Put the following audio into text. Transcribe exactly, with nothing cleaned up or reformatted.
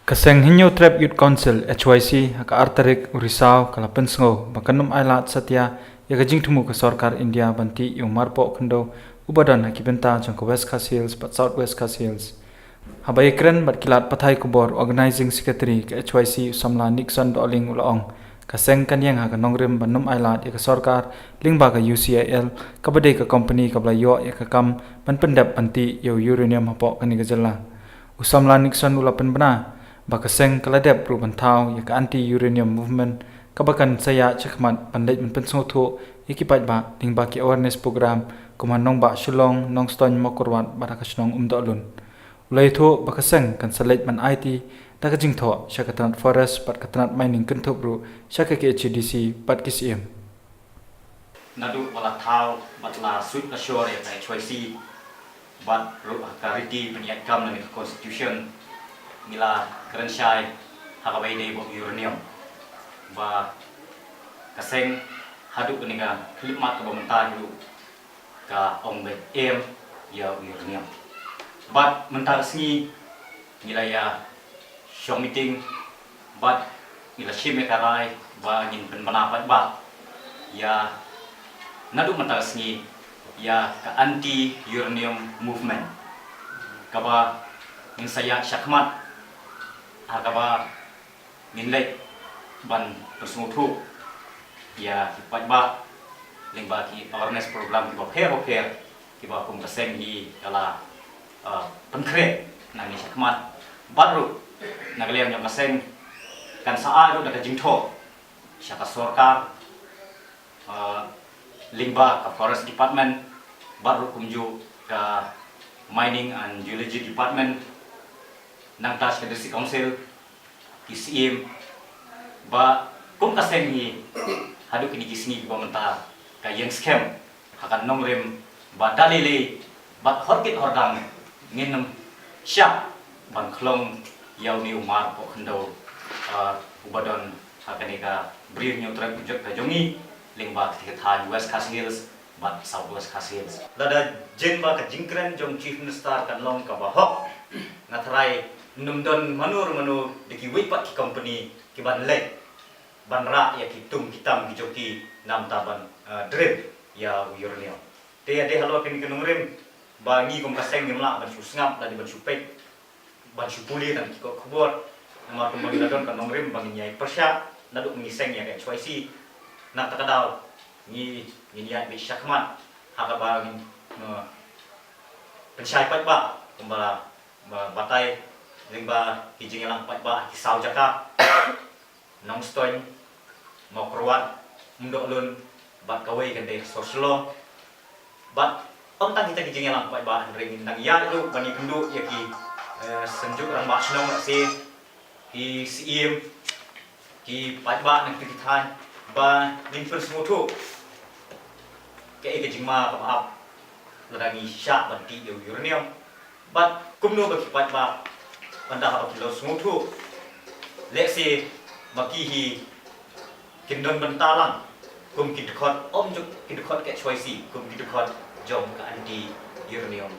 Ka seng Hynñiewtrep Youth Council, H Y C, ha ka ar tarik u Risaw ka la pynsngew ba kan ym ailad satia ïa ka jingthmu ka sorkar India ban tih ïa u marpoh khyndew uba don ha ki bynta jong ka West Khasi Hills bad South West Khasi Hills. Haba ïakren bad ki lad pathai khubor, u Organising Secretary ka H Y C, u samla Nixon Dohling, u la ong, ka seng kan ïeng ha ka nongrim ban ym ailad ïa ka sorkar lyngba ka U C I L, kaba dei ka kompani kaba la ïoh ïa ka kam ban pyndep ban tih ïa u uranium hapoh kane ka jylla. U samla Nixon u la pynbna ba ka seng ka la dep ruh ban thaw ïa ka anti uranium movement, kaba kan sa ïaid shakhmat ban leit ban pynsngewthuh ïa ki paidbah lyngba ki awareness program kum ha nongbah Shillong, Nongstoiñ, Mawkyrwat bad ha ka shnong Umdohlun. U la ïathuh ba ka seng kan sa leit ban aiti da ka jingthoh sha ka tnat forest bad ka tnat mining kynthup ruh sha ka K H A D C bad ki Syiem. Naduh ba la thaw bad la suit la shor ïa ka H Y C bad ruh ha ka riti pynïaid kam lane ka constitution, ngi la kren shai ha kaba ïadei bad uranium, ba ka seng haduh kane ka khyllipmat kaba mynta hi ruh ka ong ba em ïa u uranium. Bad mynta ka sngi ngi la ïa shong meeting bad ngi la shim ïa ka rai ba ngin pynbna paidbah ïa, naduh mynta ka sngi, ïa ka anti uranium movement, kaba ngin sa ïaid shakhmat ha kaba ngin leit ban pynsngewthuh ïa ki paidbah lyngba ki awareness program kiba pher ba pher, kiba kum ka seng hi ka la, uh, pynkhreh nangne shakhmat. Bad ruh na ka liang jong ka seng kan sa ai ruh da ka jingthoh sha ka sorkar, uh, lyngba ka Forest Department, bad ruh kumjuh ka Mining and Geology Department, nangta sha ka District Council, ki Syiem, ba kum ka seng hi haduh kine ki sngi kiba mynta ka ïeng skhem ha ka nongrim ba da lei lei bad hor kit hor dang ngin ym shah ban khlong ïa une u marpoh khyndew, ah, uba don ha kane ka Bri Hynñiewtrep ka jong ngi lyngba ka thaiñ West Khasi Hills bad South West Khasi Hills. Lada jin ba ka jingkren jong Chief Minister kan long kaba hok, nga tharai ym don mano mano da kiwei pat ki company ki ban leit ban rah ïa ki tum ki tam ki joki namar ban, eh, drill ïa u uranium. Te ïa dei halor kine ki nongrim ba ngi kum ka seng ngim lah ban shu sngap lane ban shu peit, ban shu pule na ki kot khubor. Namar kumba ngi la don ka nongrim ba ngin ïai pyrshah naduh ngi seng ïa ka H Y C. Na kata ka daw ngi, ngin ïai bit shakhmat ha kaba ngin, eh, pynshai paidbah kumba la, ba, batai lyngba ki jingïalang paidbah ki saw jaka. Nongstoiñ, Mawkyrwat, Umdohlun, bad kawei kan dei Sohsloh. Bad ym tang kita ki jingïalang paidbah, hynrei ngin dang ïaid ruh ban ïakynduh ïa ki, eh, synjuk rangbah shnong, lehse ki Syiem, ki paidbah na kita ki thaiñ, ba ngin pynsngewthuh kaei ka jingma kaba ap lada ngi shah ban tih ïa u uranium. Bad kumno ba ki paidbah, ban da haba ki la sngewthuh, lehse ba ki hi kin don bynta lang kum ki dkhot, ym juk ki dkhot ka H Y C, kum ki dkhot jong ka anti uranium